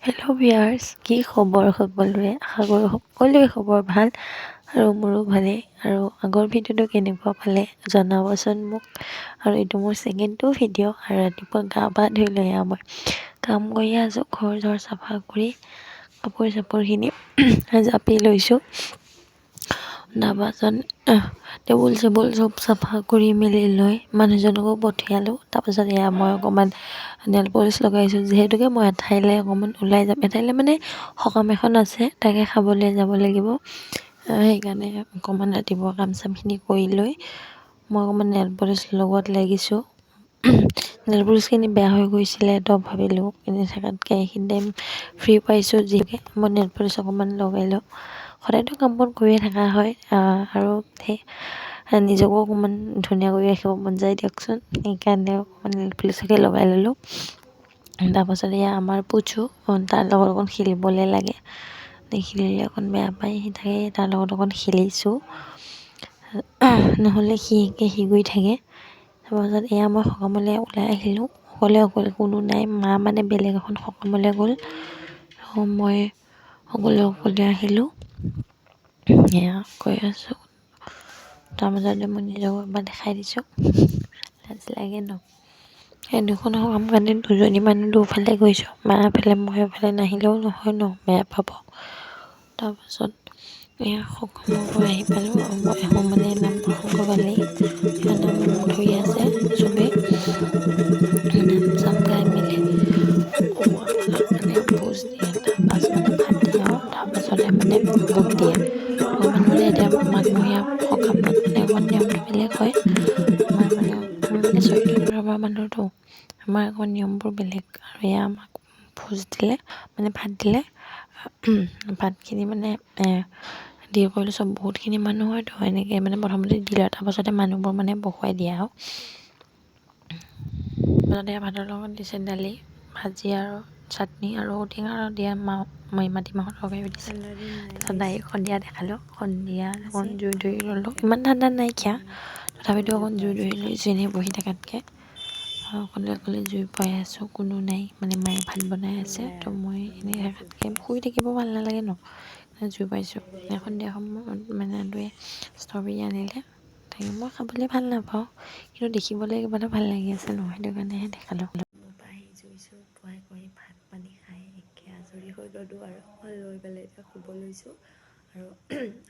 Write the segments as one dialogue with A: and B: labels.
A: Hello' viewers, কি খবৰ সকলোৰে? আশা কৰোঁ সকলোৰে খবৰ ভাল আৰু মোৰো ভালেই। আৰু আগৰ ভিডিঅ'টো কেনেকুৱা পালে জনাবচোন মোক। আৰু এইটো মোৰ ছেকেণ্ডটো ভিডিঅ'। আৰু ৰাতিপুৱা গা পা ধুই লৈ এয়া মই কাম কৰি আছোঁ। ঘৰ চৰ চাফা কৰি কাপোৰ চাপোৰখিনি জাপি লৈছোঁ। তাৰপাছত টেবুল চেবুল চব চাফা কৰি মেলি লৈ মানুহজনকো পঠিয়ালোঁ। তাৰপাছত এয়া মই অকণমান নেল পলিচ লগাইছোঁ, যিহেতুকে মই এঠাইলৈ অকণমান ওলাই যাম। এঠাইলৈ মানে সকাম এখন আছে, তাকে খাবলৈ যাব লাগিব। সেইকাৰণে অকণমান ৰাতিপুৱা কাম চামখিনি কৰি লৈ মই অকণমান নেল পলিচ লগোৱাত লাগিছোঁ। নেল পলিচখিনি বেয়া হৈ গৈছিলে, তো ভাবিলোঁ এনেই থকাতকৈ এইখিনি টাইম ফ্ৰী পাইছোঁ যিহেতুকে মই নেল পলিচ অকণমান লগাই লওঁ। সদায়তো কাম বন কৰিয়ে থকা হয় আৰু সেই নিজকো অকণমান ধুনীয়া কৰি ৰাখিব মন যায় দিয়কচোন, সেইকাৰণে অকণমান নেল পলিচকে লগাই ল'লোঁ। তাৰপাছত এয়া আমাৰ পুচু, তাৰ লগত অকণ খেলিবলৈ লাগে, নেখেলিলে অকণ বেয়া পায়। সি তাকে তাৰ লগত অকণ খেলিছোঁ, নহ'লে সি একে সি কৰি থাকে। তাৰপাছত এয়া মই সকামলৈ ওলাই আহিলোঁ অকলে অকলে, কোনো নাই। মা মানে বেলেগ এখন সকামলৈ গ'ল, মই অকলে অকলে আহিলোঁ। এয়া গৈ আছোঁ, তাৰ মাজতে মই নিজক এবাৰ দেখাই দিছোঁ, লাজ লাগে ন। সেই দুখন সকাম কাৰণে দুজনী মানুহ দুফালে গৈছোঁ, মা এফালে মই এফালে, নাহিলেও নহয় ন, বেয়া পাব। তাৰপাছত এয়া সকামৰ পৰা আহি পালোঁ। মানে নাম প্ৰসংগ পালেই, নাম ধৰি আছে চবেই, নাম চাম গাই মেলি মানে ভোজ দিয়ে। তাৰপাছত মানে ভাত দিয়ে আৰু তাৰপাছতহে মানে ভোগ দিয়ে অকণমান। মানে এতিয়া মাঘমহীয়া সকামত মানে অকণমান নিয়মটো বেলেগ হয় আমাৰ। মানে আমি মানে চৈধ্য ধৰ্মৰ মানুহতো, আমাৰ অকণমান নিয়মবোৰ বেলেগ। আৰু এয়া আমাক ভোজ দিলে, মানে ভাত দিলে। ভাতখিনি মানে দি কৰিলোঁ, চব বহুতখিনি মানুহ হয়তো, এনেকৈ মানে প্ৰথমতে দিলে, তাৰপাছতে মানুহবোৰ মানে বহুৱাই দিয়ে। আৰু তাৰপাছতে ভাতৰ লগত দিছে দালি, ভাজি আৰু চাটনি আৰু ঔটেঙা আৰু দিয়া মাটিমাহৰ তৰকাৰীও দিছে। তাৰপিছত ডাইৰেক্ট সন্ধিয়া দেখালোঁ। সন্ধিয়া অকণ জুই ধৰি ল'লোঁ, ইমান ঠাণ্ডা নাইকিয়া, তথাপিতো অকণ জুই ধৰি লৈছোঁ। এনেই বহি থকাতকৈ অকলে অকলে জুই পুৱাই আছোঁ, কোনো নাই। মানে মায়ে ভাত বনাই আছে, তো মই এনেই থকাতকৈ শুই থাকিব ভাল নালাগে ন, জুই পুৱাইছোঁ। সন্ধিয়া সময়ত মানে দুয়ে ষ্ট্ৰবেৰী আনিলে, তাকে মই খাবলৈ ভাল নাপাওঁ, কিন্তু দেখিবলৈ কিবা এটা ভাল লাগি আছে ন, সেইটো কাৰণেহে দেখালোঁ।
B: আহি জুই চুই পুৱাই কৰি ভাত পানী খাই একে আজৰি হৈ ল'লোঁ আৰু লৈ পেলাই এতিয়া শুব লৈছোঁ। আৰু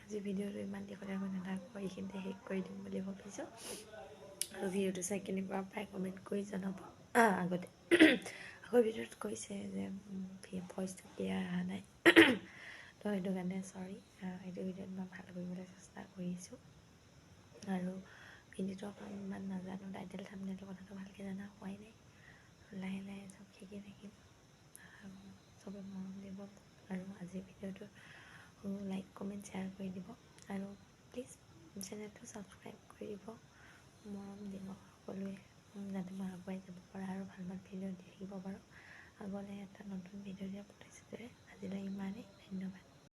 B: আজি ভিডিঅ'টো ইমান দীঘলীয়াকৈ নাথাকোঁ, এইখিনিতে শেষ কৰি দিম বুলি ভাবিছোঁ। আৰু ভিডিঅ'টো চাই কেনেকুৱা পায় কমেণ্ট কৰি জনাব। আগতে আগৰ ভিডিঅ'ত কৈছে যে ভইচটো ক্লিয়াৰ অহা নাই, তো সেইটো কাৰণে চৰি। এইটো ভিডিঅ'ত মই ভাল কৰিবলৈ চেষ্টা কৰিছোঁ। আৰু এডিটৰ কাম ইমান নাজানো, টাইটেল থাম্বনেইলৰ কথাটো ভালকৈ জনা হোৱাই নাই। লাহে লাহে চব শিকি থাকিম, চবে মৰম দিব। আৰু আজিৰ ভিডিঅ'টো লাইক, কমেণ্ট, শ্বেয়াৰ কৰি দিব আৰু প্লিজ চেনেলটো ছাবস্ক্ৰাইব কৰি দিব, মৰম দিব সকলোৱে, যাতে মই আগুৱাই যাব পাৰোঁ আৰু ভাল ভাল ভিডিঅ' দি থাকিব পাৰোঁ। আগলৈ এটা নতুন ভিডিঅ' দিয়াৰ প্ৰতিশ্ৰুতিৰে আজিলৈ ইমানেই, ধন্যবাদ।